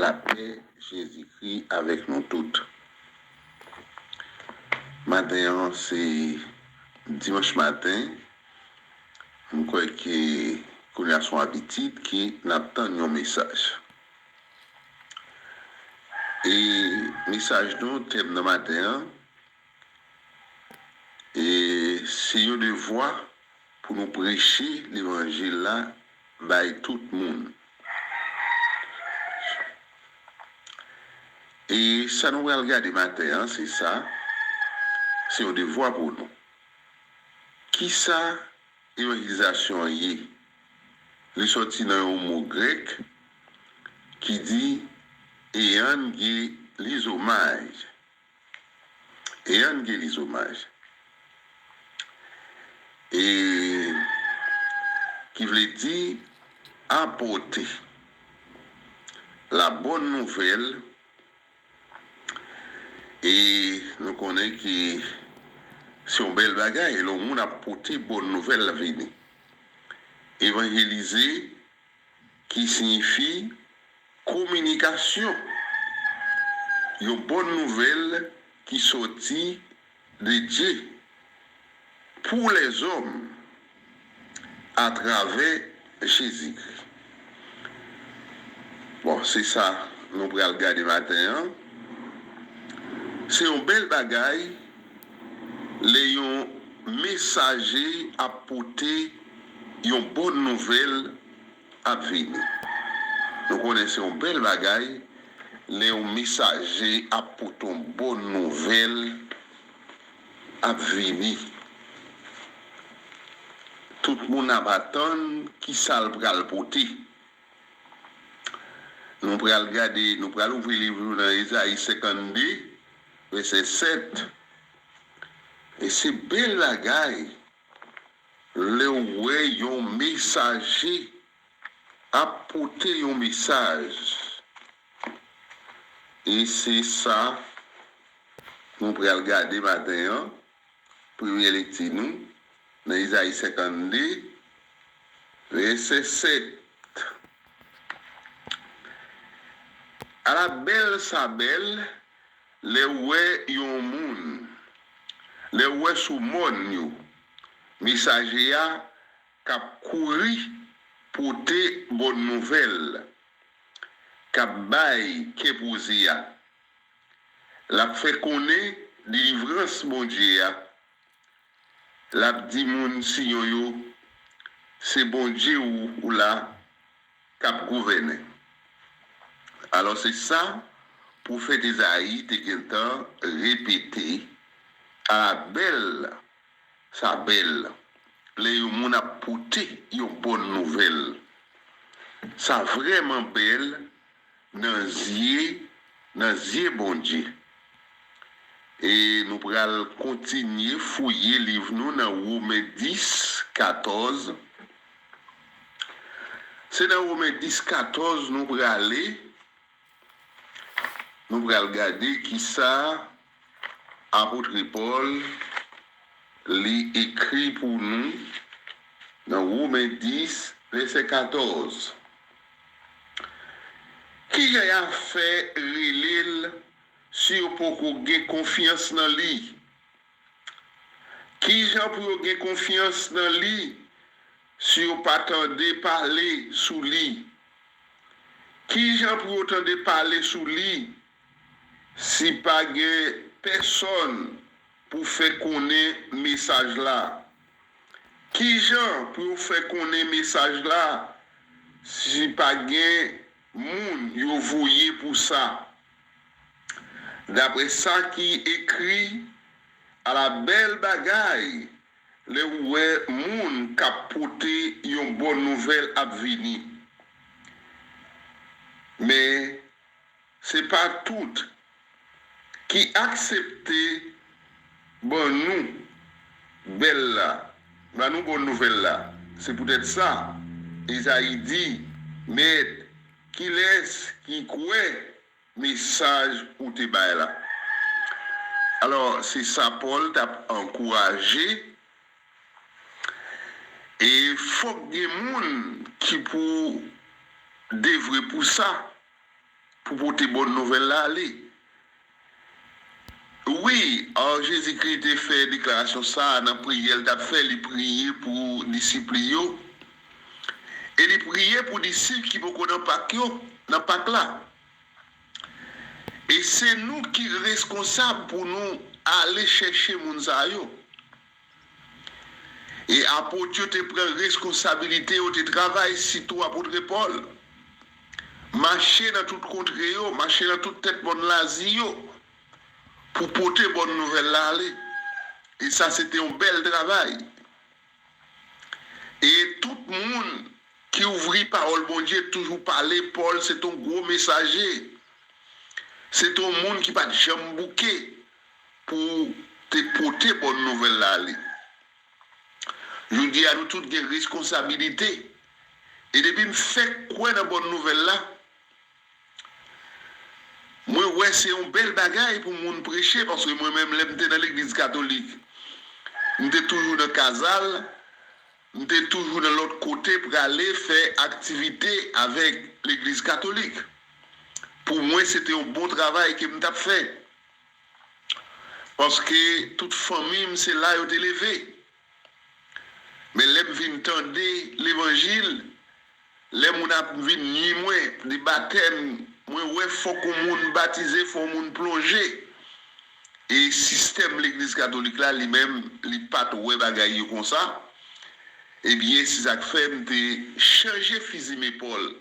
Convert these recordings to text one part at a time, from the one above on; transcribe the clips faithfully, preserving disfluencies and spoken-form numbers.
lapè Jezikri avèk nou tout. Maten an, se dimanch maten. M kwè ke kounye a se yon abitid ke n ap tann yon mesaj. E mesaj nou, tèm nan maten an, e se yon devwa pou nou preche levanjil la bay tout moun. E sa nou pral gade maten an, se sa, se yon devwa pou nou. Kisa evanjelizasyon an ye? Li sòti nan yon mo grèk ki di evangelizomai. Evangelizomai. E ki vle di apòte la bòn nouvèl. E nou konnen ke se yon bèl bagay lè yon moun ap pote bòn nouvèl la vini. Evanjelize, ki siyifi kominikasyon, yon bòn nouvèl ki sòti de Dye pou lèzòm atravè Jezikri. Bon, se sa nou pral gade maten an. Se yon bèl bagay lè yon mesaje ap pote yon bòn nouvèl ap vini. Nou konnen se yon bèl bagay lè yon mesaje ap pote yon bòn nouvèl ap vini. Tout moun ap atann kisa l pral pote. Nou pral gade, nou pral ouvri liv nou nan Ezayi senkannde, vèsè sèt. E se bèl bagay lè w wè yon mesaje ap pote yon mesaj. E se sa nou pral gade maten an. Premye lekti nou nan Ezayi senkannde, vèsè sèt. Ala bèl sa bèl lè w wè yon moun, lè w wè sou mòn yo, mesaje a k ap kouri pote bòn nouvèl, k ap bay kè poze a. L ap fè konnen delivrans Bondye a. L ap di moun Siyon yo, se Bondye w, w la k ap gouvènen. Alò, se sa pwofèt Ezayi te gentan repete, ala bèl sa bèl lè yon moun ap pote yon bòn nouvèl. Sa vrèman bèl nan zye, nan zye Bondye. E nou pral kontinye fouye liv nou nan Women dis, katòz. Se nan Women dis, katòz nou prale. Nou pral gade kisa apot Pòl li ekri pou nou nan Women dis, vèsè katòz. Kijan y a fè rele l si yo poko gen konfyans nan li? Kijan pou yo gen konfyans nan li si yo pa tande pale sou li? Kijan pou yo tande pale sou li si pa gen pèsòn pou fè konnen mesaj la? Kijan pou yo fè konnen mesaj la si pa gen moun yo voye pou sa? Daprè sa ki ekri, ala bèl bagay lè w wè moun k ap pote yon bòn nouvèl ap vini. Men, se pa tout ki aksepte ban nou bèl la, ban nou bòn nouvèl la. Se poutèt sa, Ezayi di, Mèt, kilès ki kwè mesaj ou te bay la? Alò, se sa Pòl t ap ankouraje. E fòk gen moun ki pou devwe pou sa. pou pote bòn nouvèl la ale. Wi, a, Jezikri te fè deklarasyon sa a nan priyè l t ap fè, li priye pou disip li yo, e li priye pou disip ki poko nan Pak yo, nan Pak la. E se nou ki reskonsab pou nou ale chèche moun sa yo. E apot yo te pran reskonsabilite yo, te travay, sitou apot Pòl. Mache nan tout kontre yo, mache nan tout tèt mòn Lazi yo, pou pote bòn nouvèl la ale. E sa, se te yon bèl travay. E tout moun ki ouvri pawòl Bondye toujou pale, Pòl se te yon gwo mesaje. Se te yon moun ki pa t janm bouke pou te pote bòn nouvèl la ale. Jodi a, nou tout gen reskonsabilite. E depi m fèk kwè nan bòn nouvèl la, mwen wè se yon bèl bagay pou moun preche, paske mwen menm, lè m te nan legliz katolik, m te toujou nan kazal, m te toujou nan lòt kote prale fè aktivite avèk legliz katolik. Pou mwen, se te yon bon travay ke m t ap fè. Paske tout fanmi m, se la yo te leve. Men lè m vin tande levanjil, lè moun ap vin nui mwen de batèm, mwen wè fòk yon moun batize, fòk yon moun plonje. E sistèm legliz katolik la, li menm, li pa t wè bagay yo konsa. Ebyen, se sa k fè m te chanje fizi m epòl.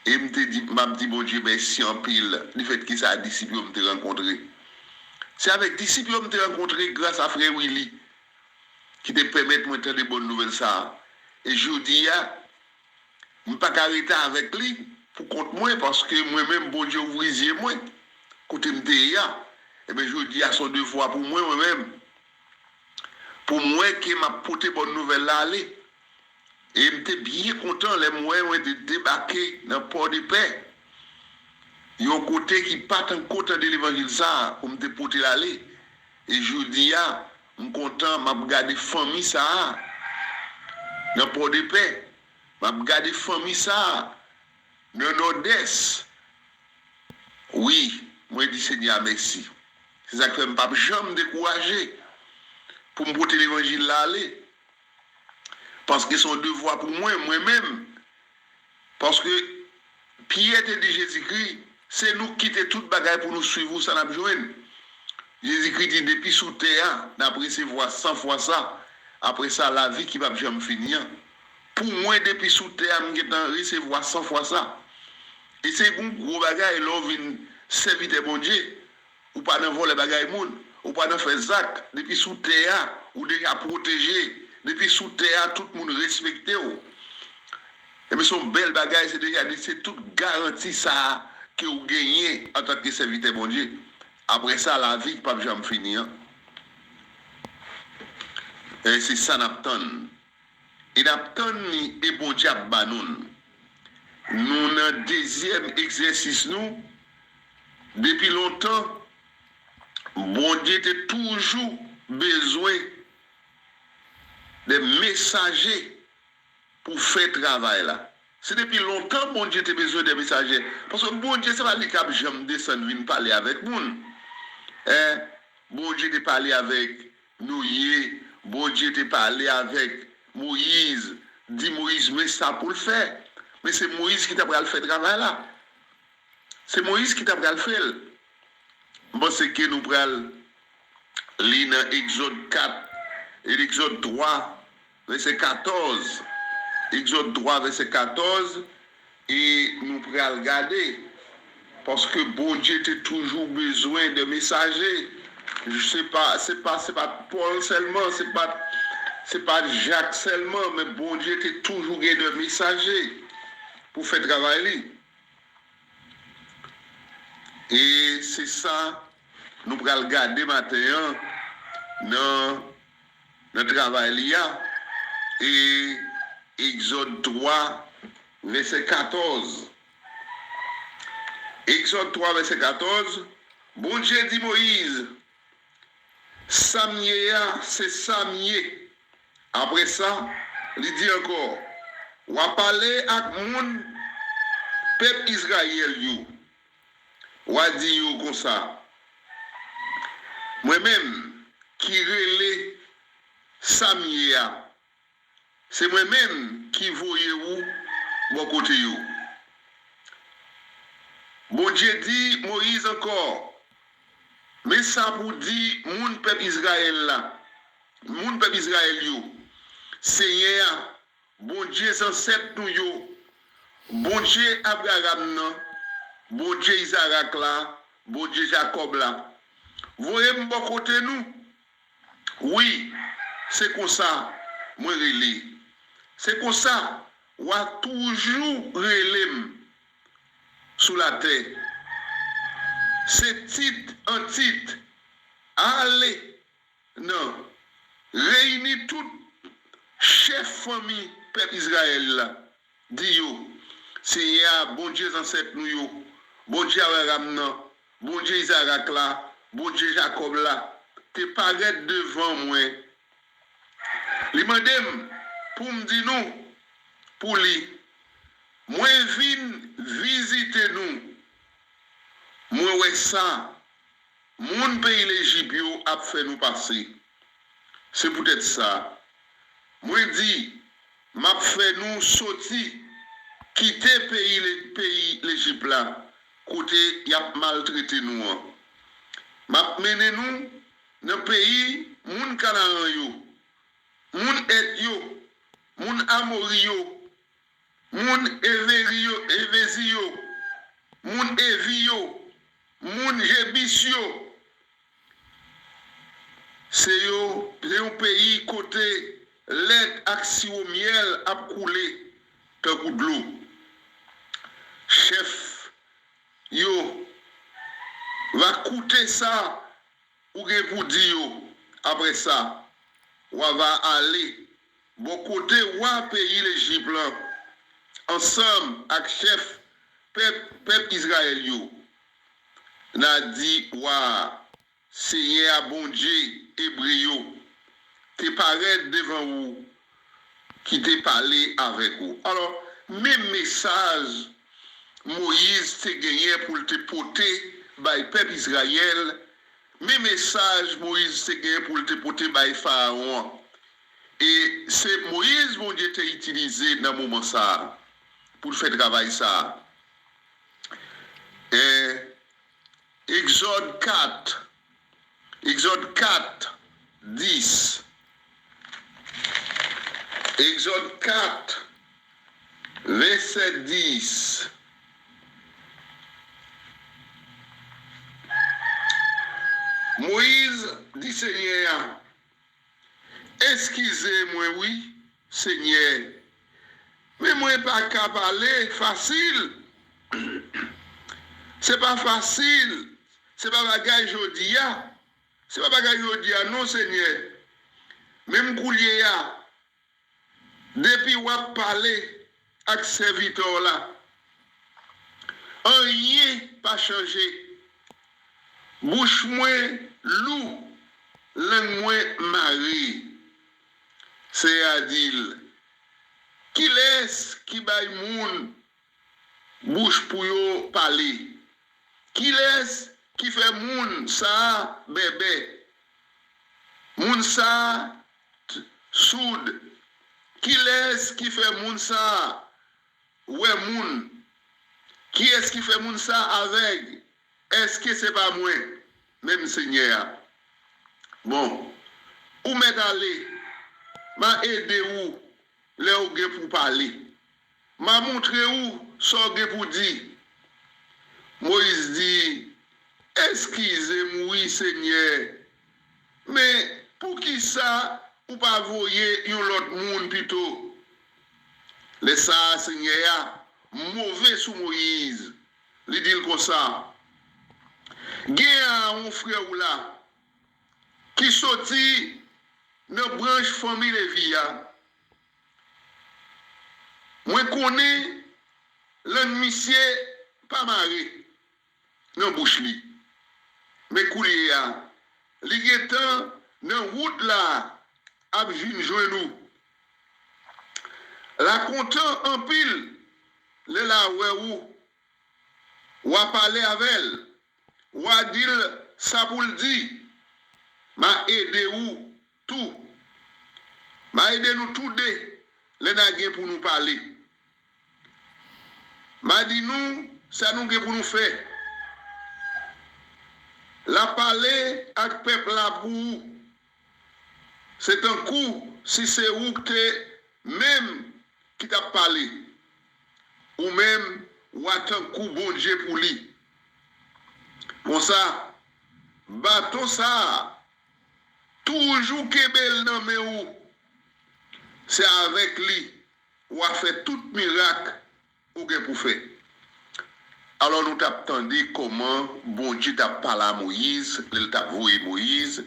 E m te di, m ap di Bondye mèsi anpil, lefètke se a disip yo m te rankontre. Se avèk disip yo m te rankontre gras a frè Willy, ki te pèmèt mwen tande bòn nouvèl sa a. E jodi a, m pa ka rete avèk li pou kont mwen, paske mwen menm, Bondye ouvri zye mwen, kote m te ye a. Ebyen, jodi a, se yon devwa pou mwen, mwen menm, pou m wè ke m ap pote bòn nouvèl la ale. E m te byen kontan lè m wè mwen te debake nan Pòdepè, yon kote ki pa t ankò tande levanjil sa a, pou m te pote l ale. E jodi a, m kontan, m ap gade fanmi sa a nan Pòdepè. M ap gade fanmi sa a nan Nòdès. Wi, mwen di Senyè a mèsi. Se sa k fè m p ap janm dekouraje pou m pote levanjil la ale. Paske se yon devwa pou mwen, mwen menm. Paske Pyè te di Jezikri, se nou k kite tout bagay pou nou swiv ou, sa n ap jwenn. Jezikri di, depi sou tè a, n ap resevwa san fwa sa, apre sa, lavi ki p ap janm fini an. Pou mwen, depi sou tè a, m gentan resevwa san fwa sa. E se yon gwo bagay lè w vin sèvitè Bondye. Ou pa nan vòlè bagay moun. Ou pa nan fè zak. Depi sou tè a, ou deja pwoteje. Depi sou tè a, tout moun respekte w. Ebyen, se yon bèl bagay, se deja, se tout garanti sa a ke w genyen antanke sèvitè Bondye. Apre sa, lavi k p ap janm fini an. E se sa n ap tann. E n ap tann li, e Bondye ap ba nou l. Nou nan dezyèm egzèsis nou. Depi lontan, Bondye te toujou bezwen de mesaje pou fè travay la. Se depi lontan Bondye te bezwen de mesaje. Paske Bondye, se pa li k ap janm desann vin pale avèk moun. Eh, Bondye te pale avèk Noye, Bondye te pale avèk Moyiz, di Moyiz men sa pou l fè. Men se Moyiz ki ta pral fè travay la. Se Moyiz ki ta pral fè l. M panse ke nou pral li nan Egzòd kat, e Egzòd twa, vèsè katòz. Egzòd twa, vèsè katòz, e nou pral gade. Paske Bondye te toujou bezwen de mesaje. Se pa, se pa, se pa Pòl sèlman, se pa, se pa Jak sèlman, men Bondye te toujou gen de mesaje pou fè travay li. E se sa nou pral gade maten an nan, nan travay li a. E Egzòd twa, vèsè katòz. Egzòd twa, vèsè katòz, Bondye di Moyiz, sa m ye a, se sa m ye. Apre sa, li di ankò, w a pale ak moun pèp Izrayèl yo. W a di yo konsa, mwen menm ki rele sa m ye a, se mwen menm ki voye ou bò kote yo. Bondye di Moyiz ankò, men sa pou di moun pèp Izrayèl la, moun pèp Izrayèl yo, Senyè a, Bondye zansèt nou yo, Bondye Abraram nan, Bondye Izarak la, Bondye Jakòb la, voye m bò kote nou. Wi, se konsa mwen rele. Se konsa w a toujou rele m sou latè. Se tit an tit, ale nan, reyini tout chèf fanmi pèp Izrayèl la, di yo, Senyè a, Bondye zansèt nou yo, Bondye Abraram nan, Bondye Izarak la, Bondye Jakòb la, te parèt devan mwen. Li mande m pou m di nou pou li, mwen vin vizite nou, mwen wè sa moun peyi Lejip yo ap fè nou pase. Se poutèt sa, mwen di, m ap fè nou soti, kite peyi Le- peyi Lejip la, kote y ap maltrete nou an. M ap mennen nou nan peyi moun Kanaran yo, moun Èt yo, moun Amori yo, moun Everi yo, Evezi yo, moun Evi yo, moun Jebis yo. Se yo, se yon peyi kote lèt ak siwo myèl ap koule tankou dlo. Chèf yo va koute sa ou gen pou di yo. Apre sa, w a va ale bò kote wa peyi Lejip lan, ansanm ak chèf pèp, pèp Izrayèl yo. N a di wa a, Senyè a, Bondye ebre yo, te parèt devan ou, ki te pale avèk ou. Alò, men mesaj Moyiz te genyen pou l te pote bay pèp Izrayèl, men mesaj Moyiz te genyen pou l te pote bay Farawon an. E se Moyiz Bondye te itilize nan moman sa a pou l fè travay sa a. E Egzòd kat, Egzòd kat, dis. Egzòd kat, vèsè dis. Moyiz di Senyè a, eskize mwen wi, Senyè, men mwen pa ka pale fasil. Se pa fasil, se pa bagay jodi a. Se pa bagay jodi a non, Senyè. Menm koulye a, depi w ap pale ak sèvitè w la, anyen pa chanje. Bouch mwen lou, lang mwen mare. Senyè a di l, kilès ki bay moun bouch pou yo pale? Kilès ki fè moun sa a bèbè? Moun sa a t- soud? Kilès ki fè moun sa a wè moun? Kiyès ki fè moun sa a avèg? Èske se pa mwen menm, Senyè a? Bon, ou mèt ale, m a ede ou lè w gen pou pale. M a montre ou sa w gen pou di. Moyiz di, eskize m wi, Senyè, men poukisa ou pa voye yon lòt moun pito? Lè sa a, Senyè a move sou Moyiz. Li di l konsa, gen Aawon frè w la, ki soti nan branch fanmi Levi a. Mwen konnen lang misye pa mare nan bouch li. Men koulye a, li gentan nan wout la ap vin jwenn ou. L a kontan anpil lè l a wè ou, w a pale avè l. w a di l sa pou l di. M a ede ou tou. M a ede nou toude lè n a gen pou nou pale. M a di nou sa nou gen pou nou fè. L ap pale ak pèp la pou ou. Se tankou si se ou k te menm ki t ap pale. Ou menm, w a tankou Bondye pou li. Konsa, baton sa a, toujou kenbe l nan men ou. Se avèk li w a fè tout mirak ou gen pou fè. Alò, nou t ap tande kòman Bondye t ap pale a Moyiz lè l t ap voye Moyiz,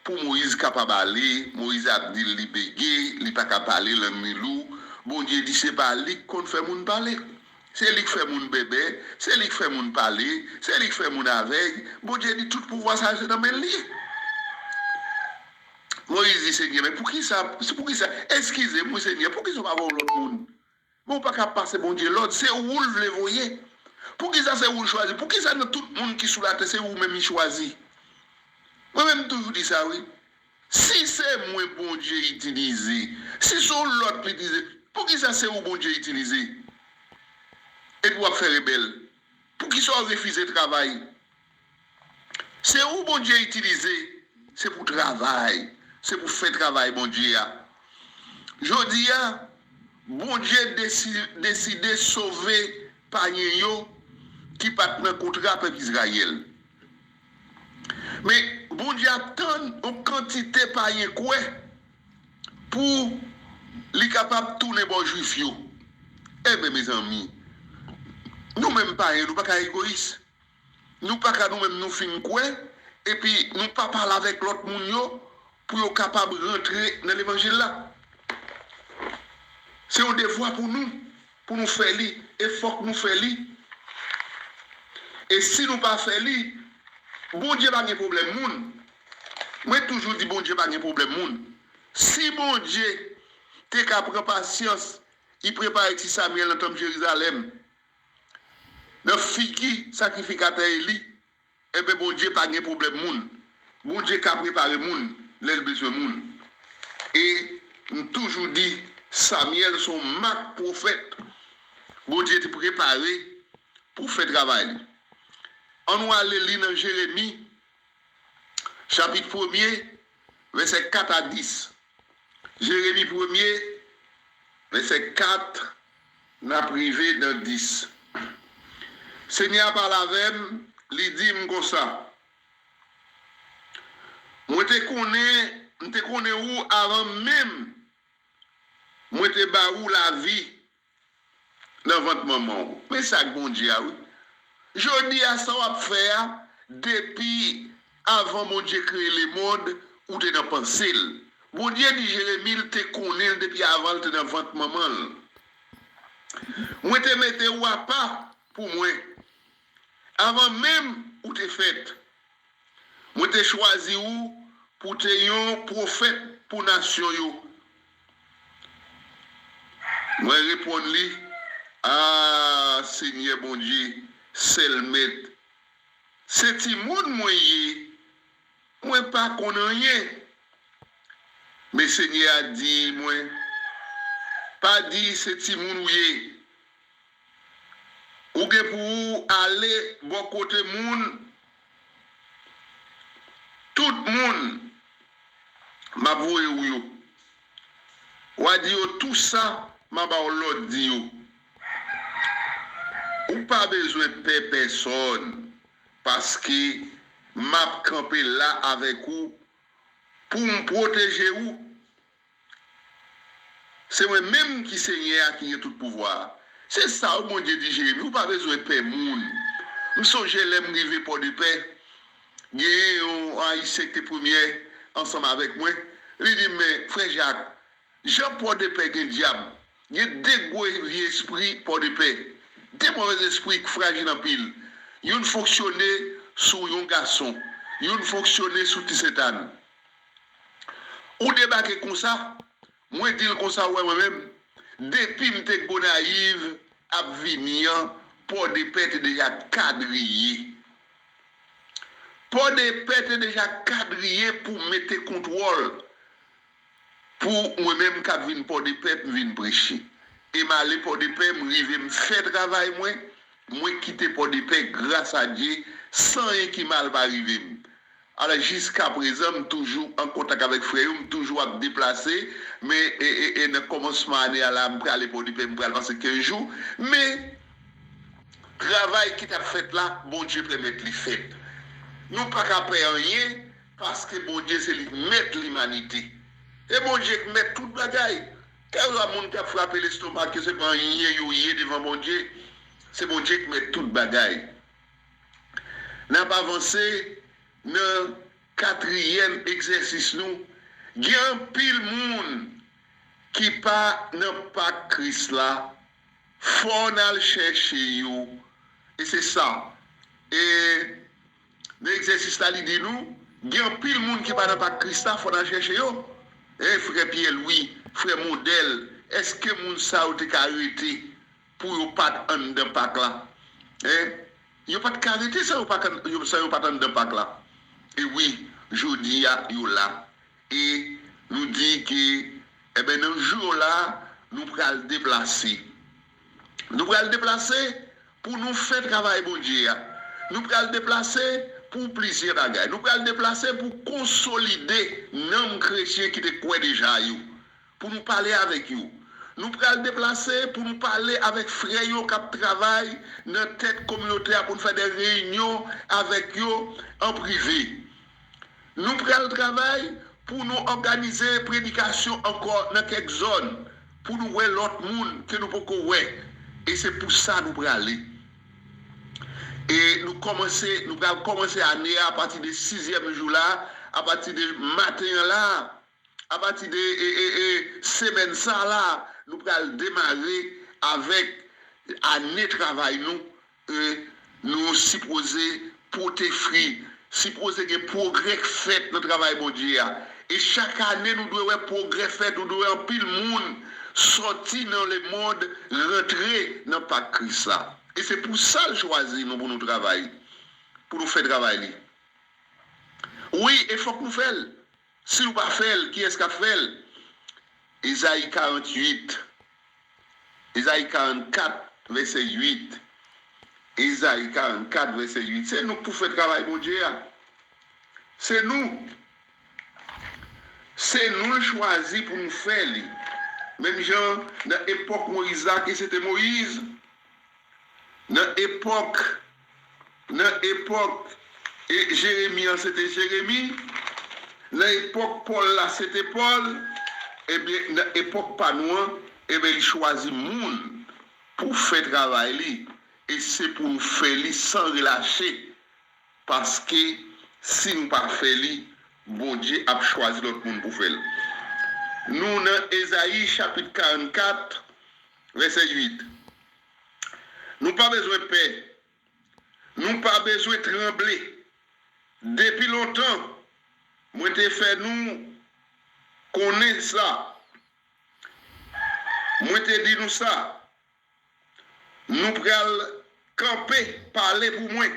pou Moyiz kapab ale. Moyiz ap di l li bege, li pa ka pale, lang li lou. Bondye di se pa li k konn fè moun pale. Se li k fè moun bèbè, se li k fè moun pale, se li k fè moun avèg. Bondye di tout pouvwa sa yo se nan men l li ye. Moyiz di, Senyè, men poukisa, poukisa, eskize m wi, Senyè, poukisa w pa voye yon lòt moun? Men w pa ka pase Bondye lòd, se ou l vle voye. Poukisa se ou l chwazi? Poukisa nan tout moun ki sou latè, se ou menm li chwazi? Mwen menm, m toujou di sa wi. Si se mwen Bondye itilize, si se yon lòt li itilize, poukisa se ou Bondye itilize? Epi w ap fè rebèl. Poukisa w refize travay? Se ou Bondye itilize, se pou travay, se pou fè travay Bondye a. Jodi a, Bondye desi, deside sove payen yo ki pa t nan kontra pèp Izrayèl. Men, Bondye ap tann yon kantite payen kwè pou li kapab tounen bò Jwif yo. Enben, mezanmi, nou menm payen, nou pa ka egoyis. Nou pa ka nou menm nou fin kwè, epi nou pa pale avèk lòt moun yo pou yo kapab rantre nan levanjil la. Se yon devwa pou nou, pou nou fè li, e fòk nou fè li. E si nou pa fè li, Bondye pa gen pwoblèm moun. Mwen toujou di Bondye pa gen pwoblèm moun. Si Bondye te ka pran pasyans, li prepare ti Samyèl nan tanp Jerizalèm, nan figi sakrifikatè Eli, enben, Bondye pa gen pwoblèm moun. Bondye ka prepare moun lè l bezwen moun. E m toujou di, Samyèl se yon mak pwofèt Bondye te prepare pou fè travay li. Ann nou ale li nan Jeremi, chapit premye, vèsè kat a dis. Jeremi premye, vèsè kat, n ap rive nan dis. Senyè a pale avè m, li di m konsa, Mwen te konnen, m te konnen ou avan menm mwen te ba ou lavi nan vant manman w. Men sa k Bondye a, wi. Jodi a, sa w ap fè a, depi avan Bondye kreye lemonn, ou te nan panse l. Bondye di Jeremi l te konnen l depi avan l te nan vant manman l. Mwen te mete w apa pou mwen, avan menm ou te fèt. Mwen te chwazi ou pou te yon pwofèt pou nasyon yo. Mwen reponn li, A, Senyè Bondye, sèl Mèt, se timoun mwen ye, mwen pa konn anyen. Men Senyè a di mwen, Pa di se timoun ou ye. Ou gen pou ou ale bò kote moun, tout moun m ap voye ou yo. W a di yo tou sa m a ba w lòd di yo. Ou pa bezwen pè pèsonn, paske m ap kanpe la avèk ou pou m pwoteje ou. Se mwen menm ki Senyè a ki gen tout pouvwa a. Se sa w Bondye di Jeremi, ou pa bezwen pè moun. M sonje lè m rive Pòdepè, genyen yon Ayisyen ki te premye ansanm avèk mwen. Li di m, Men, frè Jak, jan Pòdepè gen dyab, gen de gwo vye espri Pòdepè, de move espri k frajil anpil. Youn fonksyone sou yon gason, youn fonksyone sou Ti Sentàn. Ou debake konsa, mwen di l konsa, w wè mwen menm, depi m te Gonayiv ap vini an, Pòdepè te deja kadriye. Pòdepè te deja kadriye pou mete kontwòl pou mwen menm k ap vin Pòdepè, m vin preche. E m ale Pòdepè, m rive, m fè travay mwen, mwen kite Pòdepè, gras a Dye, san anyen ki mal pa rive m. Alò, jiskaprezan, m toujou an kontak avèk frè yo, m toujou ap deplase, men e, e, e nan kòmansman ane a la, m prale Pòdepè, m pral pase kenz jou, men travay ki t ap fèt la, Bondye pèmèt li fèt. Nou pa ka pè anyen, paske Bondye se li k mèt limanite. E Bondye k mèt tout bagay. Kèlkeswa moun k ap frape lestomak yo, se pa anyen yo ye devan Bondye. Se Bondye k mèt tout bagay. N ap avanse nan katriyèm egzèsis nou. Gen anpil moun ki pa nan pak Kris la. Fò n al chèche yo. E se sa. E nan egzèsis la, li di nou, gen anpil moun ki pa nan pak Kris la, fò n al chèche yo. E frè Pyè Lwi, frè Modèl, èske moun sa yo te ka rete pou yo pa t anndan pak la? Hein? Yo pa t ka rete san yo pa t, san yo pa t anndan pak la. E wi, jodi a, yo la. E nou di ke, eben, nan jou yo la, nou pral deplase. Nou pral deplase pou nou fè travay Bondye a. Nou pral deplase pou plizyè bagay. Nou pral deplase pou konsolide nanm kretyen ki te kwè deja yo. Pou nou pale avèk yo. Nou pral deplase pou nou pale avèk frè yo k ap travay nan tèt kominote a, pou n fè de reyinyon avèk yo an prive. Nou pral travay pou nou òganize predikasyon ankò nan kèk zòn, pou nou wè lòt moun ke nou poko wè. E se pou sa nou prale. E nou kòmanse, nou pral kòmanse ane a apati de sizyèm jou la, apati de maten an la, apati de, e, e, e, semèn sa la, nou pral demare avèk ane travay nou. E nou sipoze pote fri, sipoze gen pwogrè k fèt nan travay Bondye a. E chak ane, nou dwe wè pwogrè fèt, nou dwe wè anpil moun sòti nan lemonn, rantre nan pak Kris la. E se pou sa l chwazi nou pou nou travay, pou nou fè travay li. Wi, e fòk nou fè l. Si nou pa fè l, kiyès k ap fè l? Ezayi karanntuit, Ezayi karannkat, vèsè uit. Ezayi karannkat, vèsè uit. Se nou k pou fè travay Bondye a. Se nou. Se nou l chwazi pou nou fè li. Menm jan nan epòk Moyiz la, ke se te Moyiz, nan epòk, nan epòk, e, Jeremi an, se te Jeremi, nan epòk Pòl la, se te Pòl, ebyen, nan epòk pa nou an, ebyen, li chwazi moun pou fè travay li, e se pou nou fè li san relache, paske si nou pa fè li, Bondye ap chwazi lòt moun pou fè l. Nou nan Ezayi chapit karannkat, vèsè uit. Nou pa bezwen pè. Nou pa bezwen tranble. Depi lontan, mwen te fè nou konnen sa. Mwen te di nou sa. Nou pral kanpe, pale pou mwen.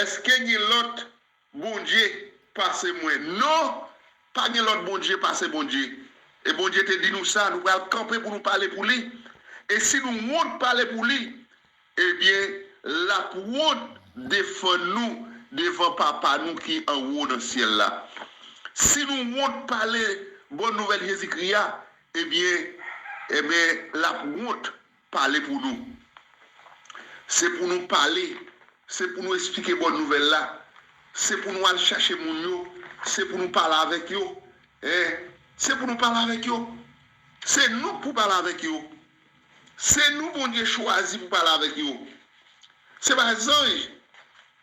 Èske gen lòt Bondye pase mwen? Non, pa gen lòt Bondye pase Bondye. E Bondye te di nou sa, nou pral kanpe pou nou pale pou li. E si nou wont pale pou li, ebyen, l ap wont defann nou devan Papa nou ki anwo nan syèl la. Si nou wont pale bòn nouvèl Jezikri a, ebyen, ebyen, l ap wont pale pou nou. Se pou nou pale, se pou nou esplike bòn nouvèl la, se pou nou al chache moun yo, se pou nou pale avèk yo. Hein? Se pou nou pale avèk yo. Se nou k pou pale avèk yo. Se nou Bondye chwazi pou pale avèk yo. Se pa zanj.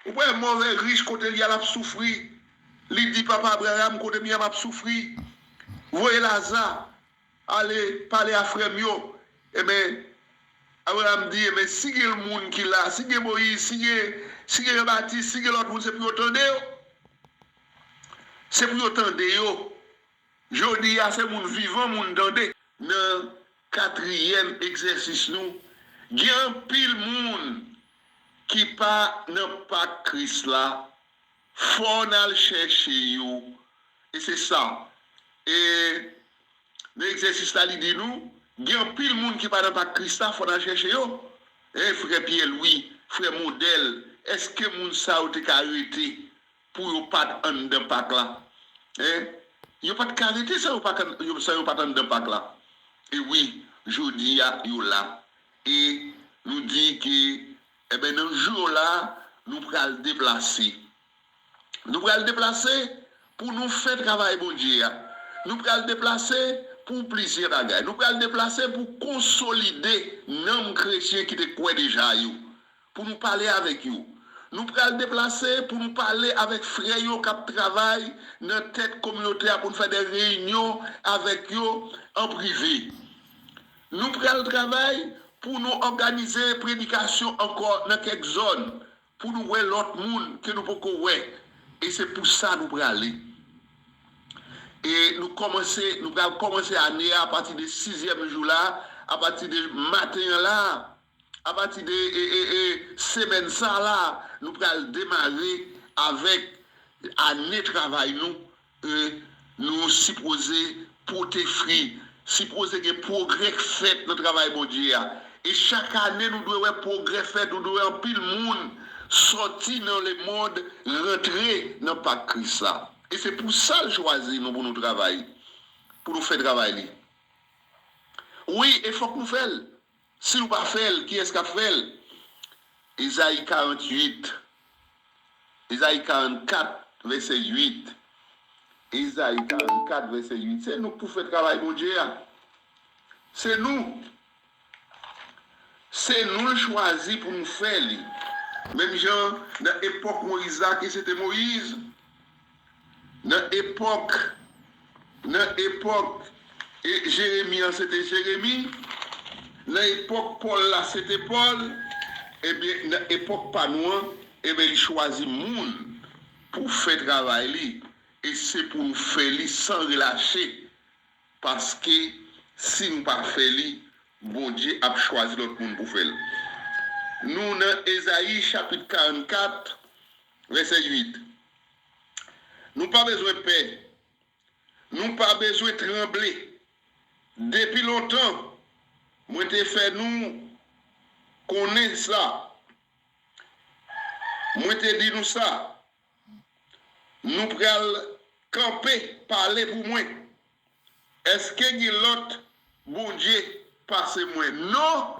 Ou wè move rich kote l ye a, l ap soufri. Li di papa Abraram, kote m ye a, m ap soufri. Voye Laza ale pale a frè m yo. Ebyen, Abraram di, ebyen, si gen moun ki la, si gen Moyiz, si gen, si gen Jan Batis, si gen lòt moun, se pou yo tande yo. Se pou yo tande yo. Jodi a, se moun vivan moun tande. Nan katriyèm egzèsis nou, gen anpil moun ki pa nan pak Kris la, Fò n al chèche yo. E se sa. E nan egzèsis la, li di nou, gen anpil moun ki pa nan pa Kris la, fò n al chèche yo. E frè Pyè Lwi, frè Modèl, èske moun sa yo te ka rete pou yo pa t anndan Pak la? Hein? Yo pa t ka rete san yo pa t ann-, yo, san yo pa t anndan Pak la. E wi, jodi a, yo la. E nou di ke, enben, nan jou yo la, nou pral deplase. Nou pral deplase pou nou fè travay Bondye a. Nou pral deplase pou plizyè bagay. Nou pral deplase pou konsolide nanm kretyen ki te kwè deja yo. Pou nou pale avèk yo. Nou pral deplase pou nou pale avèk frè yo k ap travay nan tèt kominote a, pou nou fè de reyinyon avèk yo an prive. Nou pral travay pou nou òganize predikasyon ankò nan kèk zòn, pou nou wè lòt moun ke nou poko wè. E se pou sa nou prale. E nou kòmanse, nou pral kòmanse ane a apati de sizyèm jou la, apati de maten an la, apati de, e, e, e, semèn sa la, nou pral demare avèk ane travay nou. E nou sipoze pote fwi, sipoze gen pwogrè k fèt nan travay Bondye a. E chak ane, nou dwe wè pwogrè fèt, nou dwe wè anpil moun sòti nan lemonn, rantre nan Pak Kris la. E se pou sa l chwazi nou pou nou travay, pou nou fè travay li. Wi, e fòk nou fè l. Si nou pa fè l, kiyès k ap fè l? Ezayi karanntuit, Ezayi karannkat, vèsè uit. Ezayi karannkat, vèsè uit. Se nou k pou fè travay Bondye a. Se nou. Se nou l chwazi pou nou fè li. Menm jan nan epòk Moyiz la, ke se te Moyiz, nan epòk, nan epòk, e, Jeremi an, se te Jeremi, nan epòk Pòl la, se te Pòl, ebyen, nan epòk pa nou an, ebyen, li chwazi moun pou fè travay li, e se pou nou fè li san relache, paske si nou pa fè li, Bondye ap chwazi lòt moun pou fè l. Nou nan Ezayi chapit karannkat, vèsè uit. Nou pa bezwen pè. Nou pa bezwen tranble. Depi lontan, mwen te fè nou konnen sa. Mwen te di nou sa. Nou pral kanpe pale pou mwen. Èske gen lòt Bondye pase mwen? Non,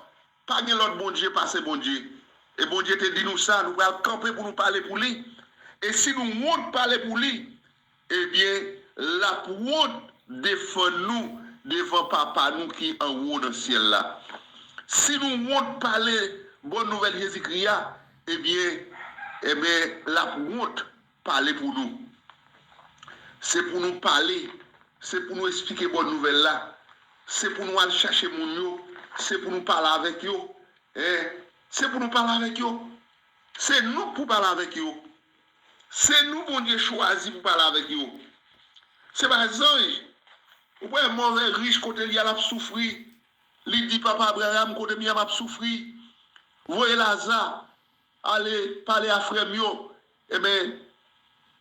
pa gen lòt Bondye pase Bondye. E Bondye te di nou sa, nou pral kanpe pou nou pale pou li. E si nou wont pale pou li, ebyen, l ap wont defann nou devan Papa nou ki anwo nan syèl la. Si nou wont pale bòn nouvèl Jezikri a, ebyen, ebyen, l ap wont pale pou nou. Se pou nou pale, se pou nou esplike bòn nouvèl la, se pou nou al chache moun yo, se pou nou pale avèk yo. Hein? Se pou nou pale avèk yo. Se nou k pou pale avèk yo. Se nou Bondye chwazi pou pale avèk yo. Se pa zanj. Ou wè move rich kote l ye a, l ap soufri. Li di papa Abraram, kote m ye a, m ap soufri. Voye Laza ale pale a frè m yo. Ebyen,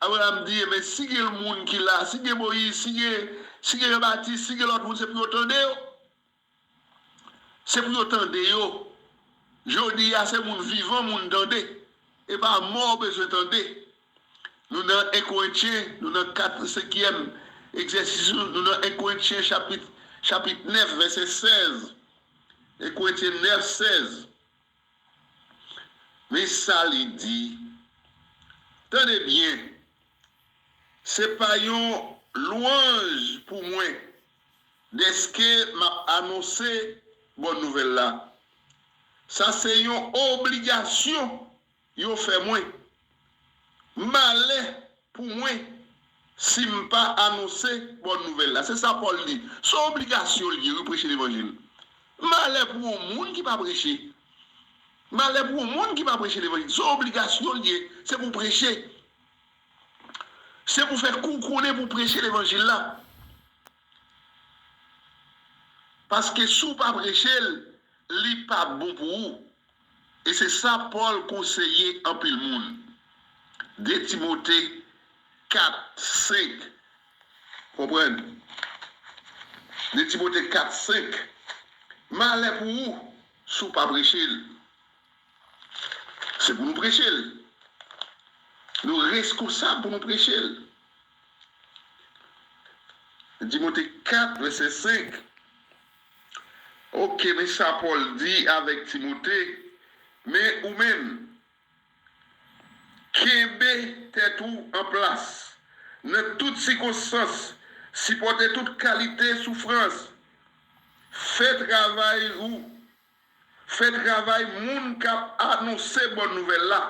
Abraram di, ebyen, si gen moun ki la, si gen Moyiz, si gen, si gen Jan Batis, si gen lòt moun, se pou yo tande yo. Se pou yo tande yo. Jodi a, se moun vivan moun tande. E pa mò w bezwen tande. Nou nan en Korentyen, nou nan kat, senkyèm egzèsis nou, nou nan en Korentyen chapit, chapit nèf, vèsè sèz. En Korentyen nèf, sèz. Men sa li di, tande byen, se pa yon lwanj pou mwen dèske m ap anonse bòn nouvèl la. Sa se yon obligasyon yo fè mwen. Malè pou mwen si m pa anonse bòn nouvèl la. Se sa Pòl di. Se yon obligasyon l ye, wi, preche levanjil. Malè pou yon moun ki pa preche. Malè pou yon moun ki pa preche levanjil. Se yon obligasyon l ye. Se pou preche. Se pou fè kou konnen pou preche levanjil la. Paske si w pa preche l, li p ap bon pou ou. E se sa Pòl konseye anpil moun. De Timote kat senk. Konprann? De Timote kat senk. Malè pou ou si w pa preche l. Se pou nou preche l. Nou reskonsab pou nou preche l. Timote kat, vèsè senk. Oke, men sa Pòl di avèk Timote. Men ou menm, kenbe tèt ou an plas nan tout sikonstans, sipòte tout kalite soufrans, fè travay ou, fè travay moun k ap anonse bòn nouvèl la.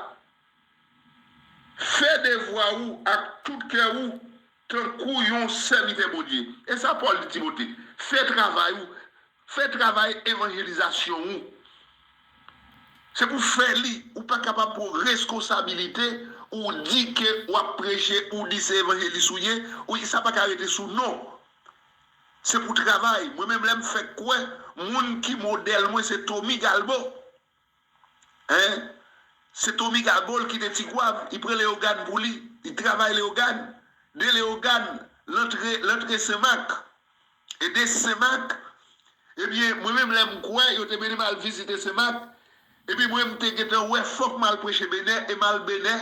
Fè devwa ou ak tout kè ou tankou yon sèvitè Bondye. E sa Pòl di Timote, fè travay ou, fè travay evanjelizasyon ou. Se pou fè li, ou pa kapab pran reskonsabilite ou di ke w ap preche, ou di se evanjelis ou ye, ou sa pa ka rete sou non. Se pou travay. Mwen menm lè m fèk kwè, moun ki modèl mwen se Tommy Galbo. Hein? Se Tommy Galbo l kite Tigwav, li pran Leyogàn pou li, li travay Leyogàn. De Leyogàn, l antre, l antre Senmak. E de Senmak, ebyen, mwen menm lè m kwè, yo te mennen m al vizite Senmak. Epi mwen m te gentan wè fòk m al preche Benè, e m al Benè,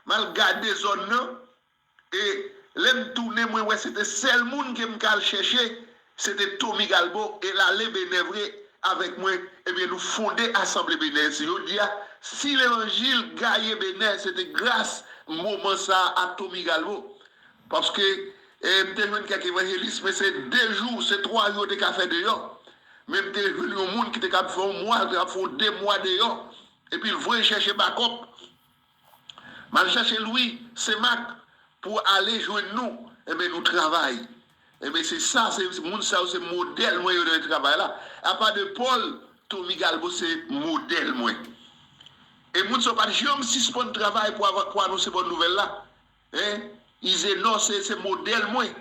m al gade zòn nan. E lè m tounen, mwen wè se te sèl moun ke m ka al chèche, se te Tommy Galbo, e l ale Benè vre avèk mwen. Ebyen, nou fonde Asanble Benè. Si jodi a, si levanjil gaye Benè, se te gras moman sa a Tommy Galbo. Paske, eh, m te jwenn kèk evanjelis, men se de jou, se twa jou yo te ka fè deyò. Men m te jwenn yon moun ki te ka fè yon mwa, te ka fè yon de mwa deyò. Epi l voye chèche bakòp. M al chèche Lwi Senmak pou ale jwenn nou. Enben, nou travay. Enben, se sa, se moun sa yo, se modèl mwen yo nan travay la. Apa de Pòl, Tommy Galbo se modèl mwen. E moun sa yo pa t janm sispann travay pou ava-, pou anonse bòn nouvèl la. Hein? Izenò se, se modèl mwen.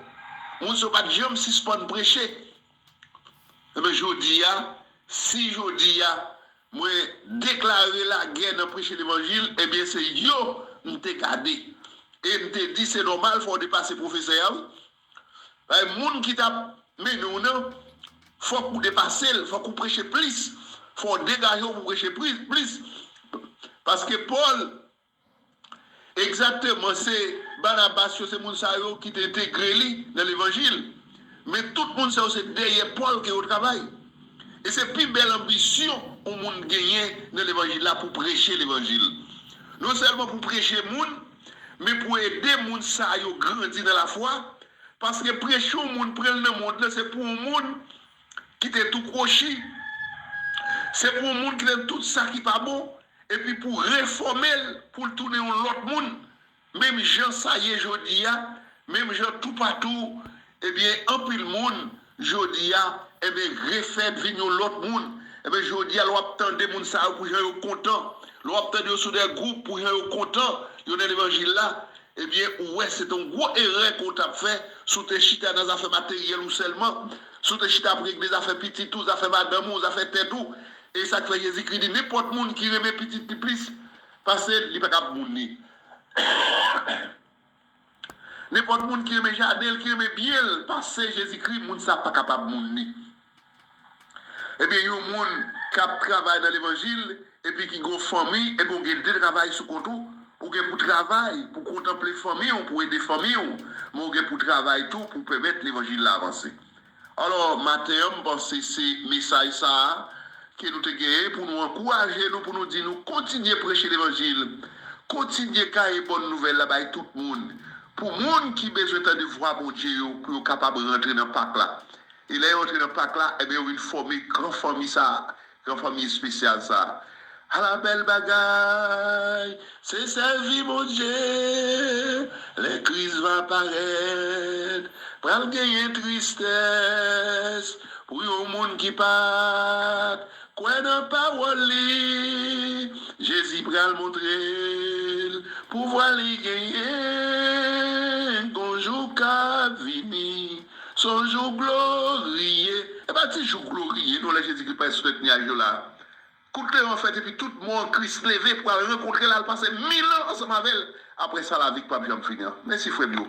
Moun sa yo pa t janm sispann preche. Enben, jodi a, si jodi a, mwen deklare lagè nan preche levanjil, ebyen, se yo m te gade. E m te di, se nòmal, fò w depase pwofesè a, wi. Bay moun ki t ap mennen w nan, fòk ou depase l, fòk ou preche plis, fò w degaje w pou preche pri-, plis. Paske Pòl, egzakteman, se Banabas yo, se moun sa yo ki te entegre li nan levanjil. Men tout moun sa yo, se dèyè Pòl ke yo travay. E se pi bèl anbisyon yon moun genyen nan levanjil la, pou preche levanjil. Non sèlman pou preche moun, men pou ede moun sa yo grandi nan lafwa. Paske preche yon moun, pran l nan mond lan, se pou yon moun ki te tou kwochi. Se pou yon moun ki te tout sa ki pa bon, epi pou refòme l, pou l tounen yon lòt moun. Menm jan sa ye jodi a, menm jan toupatou, ebyen, anpil moun, jodi a, enben, refèt vin yon lòt moun. Enben, jodi a, lè w ap tande moun sa yo pou jan yo kontan, lè w ap tande yo sou de gwoup pou jan yo kontan, yo nan levanjil la, ebyen, ou wè, se te yon gwo erè ke w t ap fè si w te chita nan zafè materyèl ou sèlman, si w te chita ap regle zafè pitit ou, zafè madanm ou, zafè tèt ou. E sa k fè Jezikri di, nenpòt moun ki renmen pitit li plis pase l, li pa ka ap moun li. Nenpòt moun ki renmen jaden l, ki renmen byen l pase Jezikri, moun sa pa kapab moun li. Ebyen, yon moun k ap travay nan levanjil, epi ki gon fanmi, epi w gen de travay sou kont ou, ou gen pou travay, pou kontanple fanmi w, pou ede fanmi w, men w gen pou travay tou pou pèmèt levanjil la avanse. Alò, maten an, m panse se mesaj sa a ke nou te genyen pou nou ankouraje nou, pou nou di nou kontinye preche levanjil, kontinye gaye bòn nouvèl la bay tout moun, pou moun ki bezwen tande vwa Bondye yo, pou yo kapab rantre nan Pak la. E lè yo antre nan Pak la, ebyen, yo vin fòme gran fanmi sa a, gran fanmi espesyal sa a. Ala bèl bagay, se sèvi Bondye, lè Kris va parèt, pral genyen tristès pou yon moun ki pa t kwè nan pawòl li. Jezi pral montre l pouvwa li genyen, gon jou k ap vini, s on jou gloriye. E pa ti jou gloriye, non, lè Jezikri parèt sou tèt nyaj yo la. Kout leyon an fèt epi tout mò an Kris leve pou al rankontre l, al pase mil an ansanm avè l. Apre sa, lavi k p ap janm fini an. Mèsi, frè m yo.